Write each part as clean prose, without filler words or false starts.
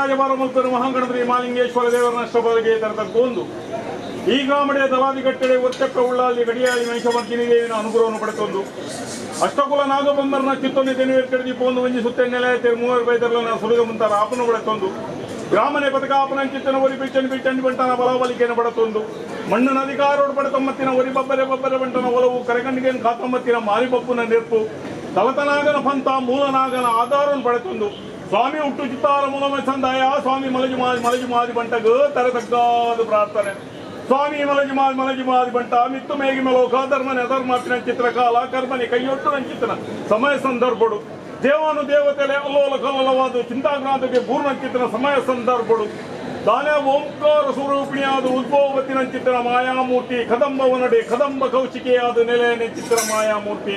ರಾಜಭಾರ ಮುಲ್ತರು ಮಹಾಗಣಪತಿ ಮಾಲಿಂಗೇಶ್ವರ ದೇವರ ನಷ್ಟಪದಗೆ ತರತಕ್ಕೊಂದು ಈ ಗ್ರಾಮಡೆ ದಲಾದಿಗಟ್ಟಡೆ ಒತ್ತಪ್ಪ ಉಳ್ಳಾಲಿ ಗಡಿಯಾಳಿ ಮಹಿಷಮರ್ದಿನಿ ದೇವಿನ ಅನುಗ್ರಹವನ್ನು ಪಡೆತೊಂದು ಅಷ್ಟಕುಲ ನಾಗಬೊಮ್ಮರನ ಚಿತ್ತೊಂದು ತೆನುವೇರ್ಕಡೆ ದೀಪವನ್ನು ಒಂಜಿ ಸುತ್ತ ನೆಲೆಯ ಮೂವರು ಬೈದರ್ಲನ ಸುರುಗ ಮುಂತಾರ ಆಪನು ಪಡೆತೊಂದು ಗ್ರಾಮನೆ ಪದಕಾಪನ ಚಿತ್ತನ ಒರಿ ಬಿಚ್ಚನ್ ಬಿಚ್ಚನ್ ಬಂಟನ ಬಲಬಲಿಕೆಯನ್ನು ಪಡೆತೊಂದು ಮಣ್ಣನ ಅಧಿಕಾರೋಡು ಪಡೆತೊಂಬತ್ತಿನ ಒರಿ ಬಬ್ಬರೆ ಬಬ್ಬರೆ ಬಂಟನ ಒಲವು ಕರೆಗಂಡಿಗೆನ್ ಕಾತೊಂಬತ್ತಿನ ಮಾರಿಬಪ್ಪುನ ನೆರ್ಪು ತಲತನಾಗನ ಪಂತ ಮೂಲನಾಗನ ಆಧಾರವನ್ನು ಪಡೆತೊಂದು ಸ್ವಾಮಿ ಹುಟ್ಟು ಚಿತ್ತಾರ ಮೂಲಮ ಸಂದಾಯ ಸ್ವಾಮಿ ಮಲಜು ಮಾದಿ ಮಲಜು ಮಾದಿ ಬಂಟಗು ತರತಗ್ಗಾದ ಪ್ರಾರ್ಥನೆ. ಸ್ವಾಮಿ ಮಲಜು ಮಾದಿ ಮಲಜು ಮಾದಿ ಬಂಟ ಮಿತ್ತು ಮೇಗಿ ಮಲೋಕ ಧರ್ಮನೆ ಅಧರ್ಮಾಪಿನ ಚಿತ್ರಕಾಲ ಕರ್ಮನೆ ಕೈಯೊಟ್ಟು ನಂಚಿತನ ಸಮಯ ಸಂದರ್ಭಡು ದೇವಾನು ದೇವತೆಲೆ ಅಲ್ಲೋಲ ಕಲ್ಲೋಲವಾದ ಚಿಂತಾಗ್ರಾಂತಕ್ಕೆ ಪೂರ್ಣಂಚಿತನ ಸಮಯ ಸಂದರ್ಭಡು ದಾನೆ ಓಂಕಾರ ಸ್ವರೂಪಿಣಿಯಾದ ಉದ್ಭವತಿನ ಚಿತ್ರ ಮಾಯಾಮೂರ್ತಿ ಕದಂಬವನಡೆ ಕದಂಬ ಕೌಶಿಕೆಯಾದ ನೆಲೆಯನೆ ಚಿತ್ರ ಮಾಯಾಮೂರ್ತಿ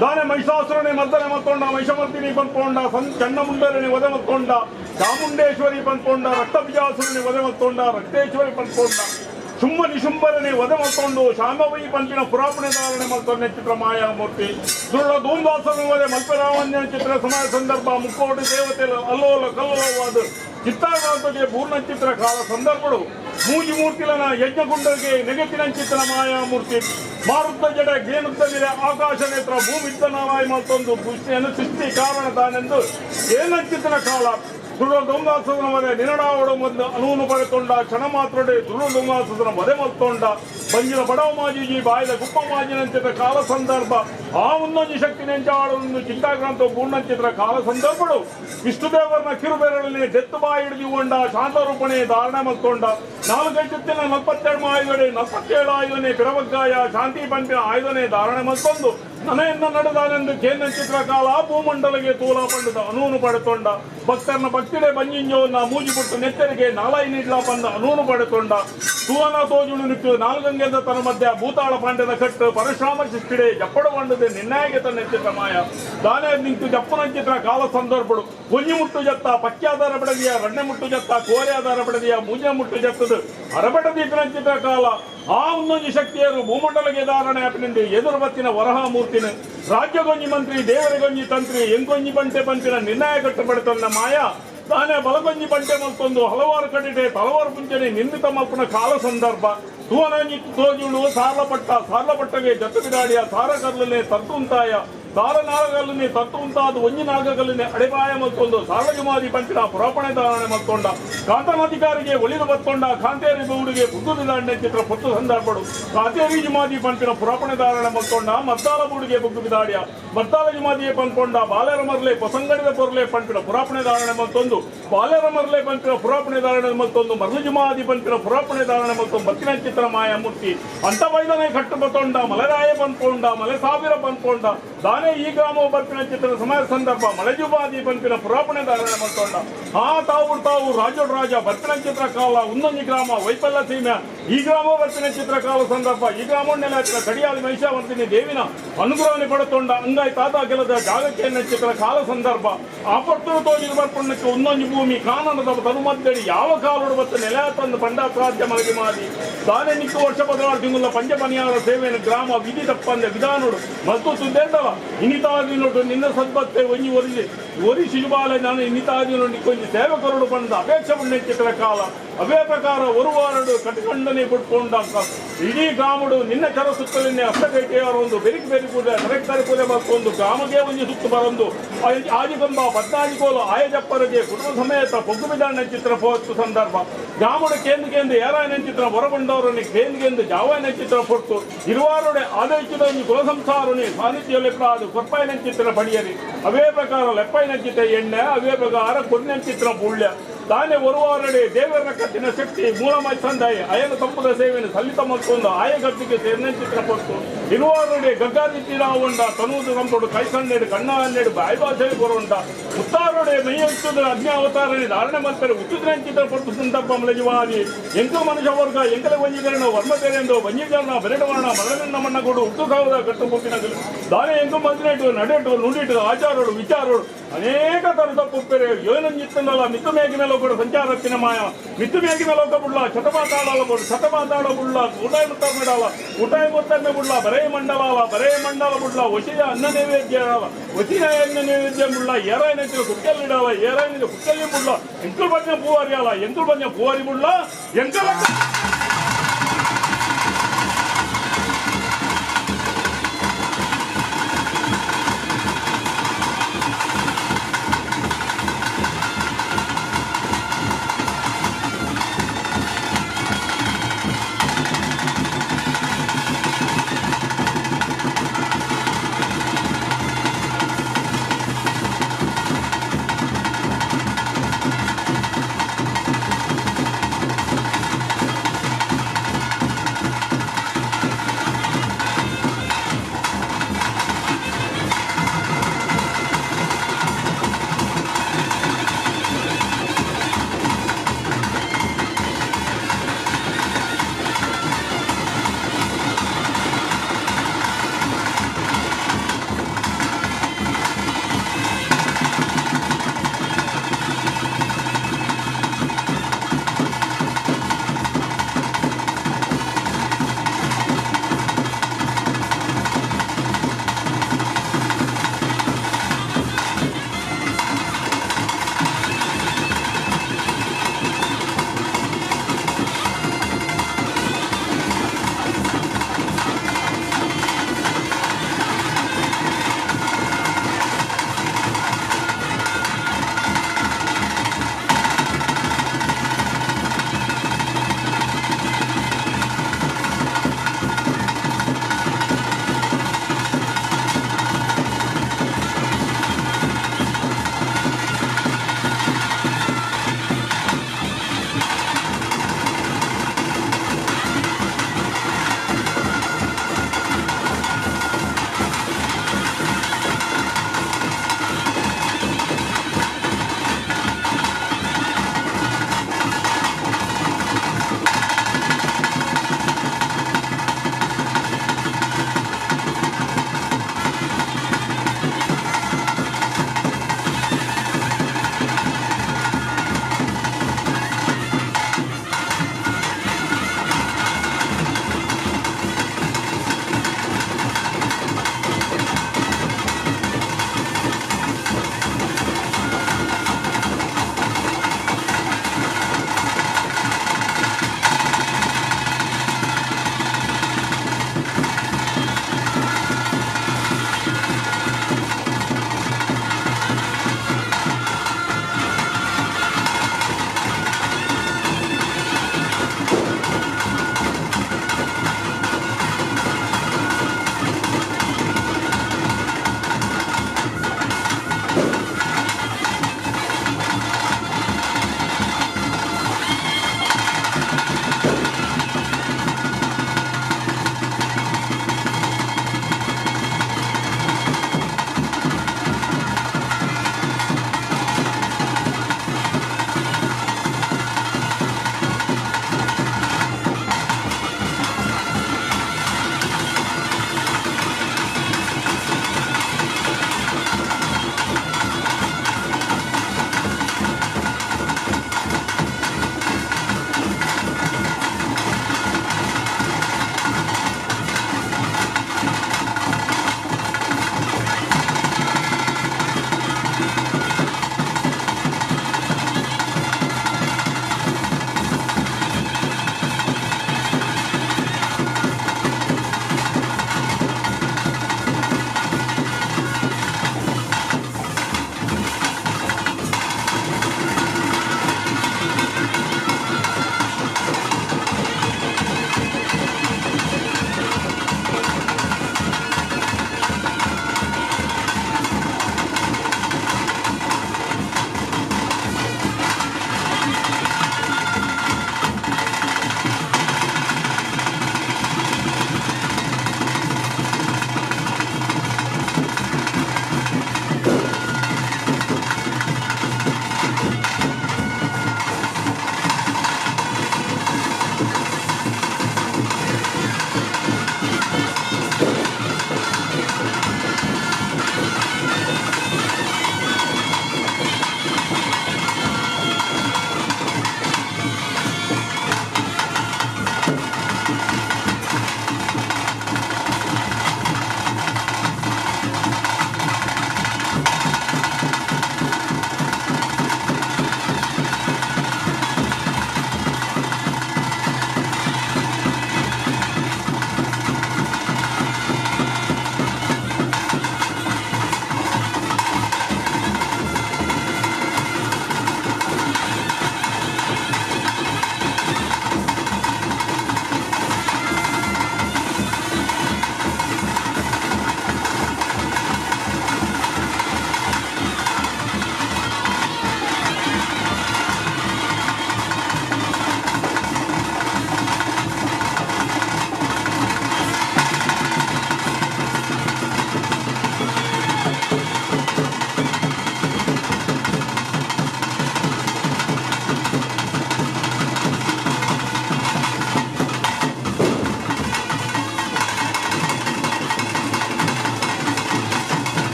ದಾನೆ ಮಹಿಷಾಸುರನೆ ಮರ್ದನೆ ಮತ್ತೊಂಡ ಮಹಿಷಮರ್ದಿನಿ ಬಂದ್ಕೊಂಡ ಚಂಡಮುಂಡರನೆ ವಧೆ ಮತ್ತೊಂಡ ಚಾಮುಂಡೇಶ್ವರಿ ಬಂದ್ಕೊಂಡ ರಕ್ತಬೀಜಾಸುರನೆ ವಧೆ ಮತ್ತೊಂಡ ರಕ್ತೇಶ್ವರಿ ಬಂದ್ಕೊಂಡ ಶುಂಭ ನಿಶುಂಭರನೆ ವಧೆ ಮಲ್ತೊಂಡು ಶಾಮವೈ ಪಂಪಿನ ಪುರಾಪಣೆ ಧಾರಣೆ ಮಲ್ತೊಂಡ ಚಿತ್ರ ಮಾಯಾಮೂರ್ತಿ ದುರುಳ ಧೂಂದಾಸನ ವಧೆ ಮಲ್ಪರಾವಣ್ಯನ ಚಿತ್ರ ಸಮಯ ಸಂದರ್ಭ ಮುಕ್ಕೋಟಿ ದೇವತೆ ಅಲ್ಲೋಲ ಕಲ್ಲೋಲವಾದ ಚಿತ್ತಾಗಾಂತಗೆ ಪೂರ್ಣ ಚಿತ್ರ ಕಾಲ ಸಂದರ್ಭಡು ಮೂಜಿ ಮೂರ್ತಿಲನ ಯಜ್ಞಕುಂಡರಿಗೆ ನೆಗೆತಿನ ಚಿತ್ರ ಮಾಯಾಮೂರ್ತಿ ಮಾರುತ್ತ ಜಡ ಗೇನುತ್ತ ಮೇಲೆ ಆಕಾಶ ನೇತ್ರ ಭೂಮಿದ್ದ ನಾರಾಯ ಮಲ್ತೊಂದು ಸೃಷ್ಟಿ ಕಾರಣ ತಾನೆಂದು ಏನಂಚಿತನ ಕಾಲ ದುರುಳ ದೊಂಗಾಸನ ವಧೆ ನಿನಡಾವಡ ಒಂದು ಅನೂನು ಪಡೆತೊಂಡ ಕ್ಷಣ ಮಾತ್ರಡೆ ದುರುಳ ದೊಂಗಾಸನ ವಧೆ ಮಲ್ತೊಂಡ ಬಂಜಿನ ಬಡವ ಮಾಜೀಜಿ ಬಾಯಿದ ಗುಪ್ಪ ಮಾಜಿನಂಚಿತ ಕಾಲ ಸಂದರ್ಭ ಆ ಒಂದೊಂದು ಶಕ್ತಿ ನೆಂಚಾಡೊಂದು ಚಿಂತಾಕ್ರಾಂತ ಪೂರ್ಣಂಚಿತ್ರ ಕಾಲ ಸಂದರ್ಭಡು ವಿಷ್ಣುದೇವರನ ಕಿರುಬೆರಳಲ್ಲಿ ಡೆತ್ತು ಬಾಯಿ ಹಿಡಿದು ಶಾಂತರೂಪಣೆ ಧಾರಣೆ ಮಲ್ತೊಂಡ ನಾಲ್ಕೈಚತ್ತಿನ 42 ಆಯುಧನೆ 47 ಆಯುಧನೆ ಪಿರವಗ್ಗಾಯ ಶಾಂತಿ ಪಂಪಿನ ಆಯುಧನೆ ಧಾರಣೆ ಮಲ್ತೊಂದು ನನಯನ್ನ ನಡೆದಾನೆಂದು ಕೇಂದ್ರ ಚಿತ್ರಕಾಲ ಭೂಮಂಡಲಗೆ ತೂಲ ಪಂಡದ ಅನೂನು ಪಡೆತೊಂಡ ಭಕ್ತರನ ಭಕ್ತಿಡೆ ಬಂಜಿಂಜೋನ್ನ ಮೂಜಿಪುಟ್ಟು ನೆತ್ತರಿಗೆ ನಾಲಾಯಿ ನೀಡ್ಲ ಬಂದ ಅನೂನು ಪಡೆತೊಂಡ ತೂವನ ತೋಜುಳು ನಿಟ್ಟು ನಾಲ್ಗಂಗೆದ ತನ್ನ ಮಧ್ಯ ಭೂತಾಳ ಪಾಂಡ್ಯದ ಕಟ್ಟು ಪರಶುರಾಮ ಶಿಷ್ಟಿಡೆ ಜಪ್ಪಡ ಬಂಡದೆ ನಿರ್ಣಯಗೆ ತನ್ನ ಚಿತ್ರ ಮಾಯ ದಾನೆ ನಿಂತು ಜಪ್ಪನ ಚಿತ್ರ ಕಾಲ ಸಂದರ್ಭಡು ಒಂಜಿ ಮುಟ್ಟು ಜತ್ತ ಪಕ್ಯಾಧಾರ ಪಡೆದಿಯ ರಣ್ಣೆ ಮುಟ್ಟು ಜತ್ತ ಕೋರೆ ಆಧಾರ ಪಡೆದಿಯ ಮೂಜೆ ಮುಟ್ಟು ಜತ್ತದು ಅರಬಡದೀಪಿನ ಚಿತ್ರ ಕಾಲ ಆ ಒಂದೊಂದು ಶಕ್ತಿಯರು ಭೂಮಂಡಲಗೆ ಧಾರಣೆ ಆಪಿನಿಂದ ಎದುರು ಬತ್ತಿನ ವರಹ ಮೂರ್ತಿನ ರಾಜ್ಯಗೊಂಜಿ ಮಂತ್ರಿ ದೇವರಗೊಂಜಿ ತಂತ್ರಿ ಎಂಗೊಂಜಿ ಬಂಟೆ ಪಂಪಿನ ನಿರ್ಣಯ ಕಟ್ಟುಪಡೆತನ್ನ ಮಾಯ ತಾನೇ ಬಲಗೊಂಜಿ ಬಂಟೆ ಮಲ್ತೊಂದು ಹಲವಾರು ಕಡಿಟೆ ತಲವಾರು ಮುಂಚೆನೆ ನಿರ್ಮಿತ ಮಲ್ಪನ ಕಾಲ ಸಂದರ್ಭ ತೂವನಂಜಿ ತೋಜುಳು ಸಾರ್ಲಪಟ್ಟ ಸಾರ್ಲಪಟ್ಟಗೆ ಜತ್ತು ಬಿಡಾಡಿಯ ಸಾರಕಲ್ಲನೆ ತತ್ತುಂತಾಯ ಸಾರ ನಾಗಗಲ್ಲನೆ ತತ್ತು ಉಂತಾದ ಒಂಜಿ ನಾಗಗಲ್ಲನೆ ಅಡೆಬಾಯ ಮಲ್ತೊಂದು ಸಾರ್ಲಜುಮಾದಿ ಪಂಪಿನ ಪುರಾಪಣೆ ಧಾರಣೆ ಮಲ್ತೊಂಡ ಕಾಂತನಾಧಿಕಾರಿಗೆ ಒಲಿದು ಬತ್ತೊಂಡ ಕಾಂತೇರಿ ಬೌಡಿಗೆ ಬುಗ್ಗು ಚಿತ್ರ ಪೊತ್ತು ಸಂದರ್ಭಡು ಕಾಂತೇರಿ ಜುಮಾದಿ ಪಂಪಿನ ಪುರಾಪಣೆ ಧಾರಣೆ ಮಲ್ತೊಂಡ ಮದ್ದಾಲ ಬೂಡಿಗೆ ಬುಗ್ಗು ಬಿದಾಡಿಯ ಮದ್ದಾಲ ಜುಮಾದಿಯೇ ಪನ್ಪೊಂಡ ಬಾಲೆರ ಮರ್ಲೆ ಪೊಸಂಗಡಿದ ಪೊರ್ಲೆ ಪಂಪಿನ ಪುರಾಪಣೆ ಧಾರಣೆ ಮಲ್ತೊಂದು ಬಾಲೆರ ಮರ್ಲೆ ಪಂಪಿನ ಪುರಾಪಣೆ ಧಾರಣೆ ಮಲ್ತೊಂದು ಮರ್ಲು ಜುಮಾದಿ ಪಂಪಿನ ಪುರಾಪಣೆ ಧಾರಣೆ ಮಲ್ತೊಂದು ಬತ್ತಿನ ಚಿತ್ರ ಮಾಯಾಮೂರ್ತಿ ಅಂತ ಬೈದನೆ ಕಟ್ಟು ಬತ್ತೊಂಡ ಮಲರಾಯ ಪನ್ಪೊಂಡ ಮಲೆ ಸಾವಿರ ಪನ್ಪೊಂಡ ದಾನೆ ಈ ಗ್ರಾಮ ಬರ್ಪಿನ ಚಿತ್ರ ಸಮಯ ಸಂದರ್ಭ ಮಳೆಜುಬಾದಿ ಪಂಪಿನ ಪುರಾಪಣೆ ಧಾರಣೆ ಮಲ್ತೊಂಡ ಆ ತಾವು ತಾವು ರಾಜೋಡ್ ರಾಜ ಬರ್ಪಿನ ಚಿತ್ರ ಕಾಲ ಉನ್ನೊಂದು ಗ್ರಾಮ ವೈಫಲ್ಯ ಸೀಮೆ ಈ ಗ್ರಾಮ ಬರ್ಪಿನ ಚಿತ್ರ ಕಾಲ ಸಂದರ್ಭ ಈ ಗ್ರಾಮವನ್ನೆಲ್ಲ ಕಡಿಯಾಳಿ ಮಹಿಷಾವಂತಿನಿ ದೇವಿನ ಅನುಗ್ರಹವನ್ನು ಪಡೆತೊಂಡ ಅಂಗಾಯ್ ತಾತ ಗೆಲದ ಜಾಗಕ್ಕೆ ಚಿತ್ರ ಕಾಲ ಸಂದರ್ಭ ಆಪರ್ತುರು ತೋಜಿನ ಬರ್ಪಣ್ಣಕ್ಕೆ ಒಂದೊಂದು ಭೂಮಿ ಕಾನನದ ತನುಮದ್ದಡಿ ಯಾವ ಕಾಲೋಡು ಮತ್ತು ನೆಲೆ ತಂದು ಪಂಡಾಸಾಧ್ಯ ಮಲಗಿ ಮಾದಿ ತಾನೇ ನಿಕ್ಕು ವರ್ಷ 16 ತಿಂಗಳ ಪಂಚಪನಿಯಾರ ಸೇವೆಯನ್ನು ಗ್ರಾಮ ವಿಧಿ ತಪ್ಪಂದೆ ವಿಧಾನೋಡು ಮತ್ತು ತುದ್ದೇಂಡವ ಇನ್ನಿತಾದಿನೊಟ್ಟು ನಿನ್ನ ಸದ್ಬತ್ತೆ ಒಂಜಿ ಒರಿಸಿ ಒರಿ ಶಿಶುಬಾಲೆ ನಾನು ಇನ್ನಿತಾದಿನೊಂಡಿ ಕೊಂಚ ಸೇವಕರುಡು ಬಂದ ಅಪೇಕ್ಷೆ ಚಿತ್ರ ಕಾಲ ಅವೇ ಪ್ರಕಾರ ಒರುವಾರಡು ಕಟಿಕಂಡನೆ ಬಿಟ್ಕೊಂಡ ಇಡೀ ಗ್ರಾಮಡು ನಿನ್ನ ಕರ ಸುತ್ತಲಿನ ಅಷ್ಟಕೈಟೆಯವರು ಒಂದು ಬೆರಿಕ್ ಬೆರಿಕೂಲೆ ಕರೆಕ್ಟ್ ಕರಿಕೂಲೆ ಮತ್ತೊಂದು ಗ್ರಾಮಕ್ಕೆ ಒಂಜಿ ಸುತ್ತು ಬರೊಂದು ಆಜಿಗಂಬ ಪದ್ನಾಜಿಕೋಲು ಆಯಜಪ್ಪರಿಗೆ ಕುಟುಂಬ ಸಮೇತ ಪೊಗ್ಗು ಬಿದಾಣ ಚಿತ್ರ ಪೋತ್ತು ಸಂದರ್ಭ ಗ್ರಾಮಡು ಕೇಂದ್ರ ಕೇಂದ್ರ ಏರಾಯನ ಚಿತ್ರ ಹೊರಗೊಂಡವರನ್ನೇ ಕೇಂದ್ರ ಕೇಂದ್ರ ಜಾವಾಯನ ಚಿತ್ರ ಪೊಟ್ಟು ಇರುವಾರುಡೆ ಆದೈಚಿದ ಒಂಜಿ ಕುಲ ಸಂಸಾರನೆ ಸಾನ್ನಿಧ್ಯ ಲೆಪ್ರಾದು ಕೊರ್ಪಾಯನ ಚಿತ್ರ ಪಡಿಯರಿ ಅವೇ ಪ್ರಕಾರ ಲೆಪ್ಪಾಯನ ಚಿತ್ರ ಎಣ್ಣೆ ಅವೇ ಪ್ರಕಾರ ಕೊನ್ನೆ ಚಿತ್ರ ಪುಳ್ಯ ತಾನೇ ಒರುವಾರಡೆ ದೇವರ ಕಟ್ಟಿನ ಶಕ್ತಿ ಮೂಲಮಾಯಿ ಸಂದಾಯ ಅಯನ ತಂಪುದ ಸೇವೆಯನ್ನು ಸಲ್ಲಿತ ಮತ್ತೊಂದು ಆಯಗಟ್ಟಿಗೆ ಸೇರಿನ ಚಿತ್ರ ಪಟ್ಟು ಇರುವಾರಡೆ ಗಗ್ಗಾದಿತ್ತಿ ಉಂಡ ತನುವುದು ಕಂಪಡು ಕೈ ಕಣ್ಣೆಡು ಕಣ್ಣ ಹನ್ನೆರಡು ಬಾಯಿ ಭಾಷೆ ಬರುಂಡ ಉತ್ತಾರಡೆ ಮೈಯುತ್ತದ ಅಜ್ಞಾವತಾರನೆ ಧಾರಣೆ ಮಲ್ಪರೆ ಉತ್ತುದ್ರ ಚಿತ್ರ ಪಟ್ಟು ಸಂದರ್ಭ ಮಲಜುವಾದಿ ಎಂಕು ಮನುಷ್ಯ ವರ್ಗ ಎಂಕಲ ವಂಜೀಕರಣ ವರ್ಮತೆರೆಂದು ವಂಜೀಕರಣ ಬೆರಡವರ್ಣ ಮರಳಿನ ಮಣ್ಣಗೂಡು ಹುಟ್ಟು ಸಾವದ ಕಟ್ಟು ಪುಟ್ಟಿನ ದಾನೆ ಎಂಕು ಮಂತ್ರಿಟ್ಟು ನಡೆಟು ನುಡಿಟು ಆಚಾರೋಡು ವಿಚಾರೋಡು ಅನೇಕ ತರದ ಪುಪ್ಪೆರೆ ಯೋನಂಜಿತ್ತಂದಲ ಮಿತ್ತು ಮೇಗಿ ಮೇಲೆ ಕೂಡ ಸಂಚಾರತ್ತಿನ ಮಾಯ ಮಿತ್ತು ಮೇಗಿ ಮೇಲೆ ಬುಡ್ಲ ಶತಮಾತಾಡಲ ಬುಡ್ ಶತಮಾತಾಡ ಬುಡ್ಲ ಊಟಾಯ ಮುತ್ತರ್ಮೆಡಾಲ ಊಟಾಯ ಮುತ್ತರ್ಮೆ ಬುಡ್ಲ ಬರೇ ಮಂಡಲಾಲ ಬರೇ ಮಂಡಲ ಬುಡ್ಲ ವಶಿಯ ಅನ್ನ ನೈವೇದ್ಯ ವಸಿಯ ಅನ್ನ ನೈವೇದ್ಯ ಬುಡ್ಲ ಏರಾಯನ ಕುಕ್ಕಲ್ಲಿಡಾಲ ಏರಾಯನ ಕುಕ್ಕಲ್ಲಿ ಬುಡ್ಲ ಎಂಕುಲ್ ಬಂದ ಪೂವಾರಿ ಅಲ್ಲ ಎಂಕುಲ್ ಬಂದ ಪೂವಾರಿ ಬುಡ್ಲ ಎಂಕಲ.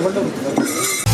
ಬಟ್ಟೆ.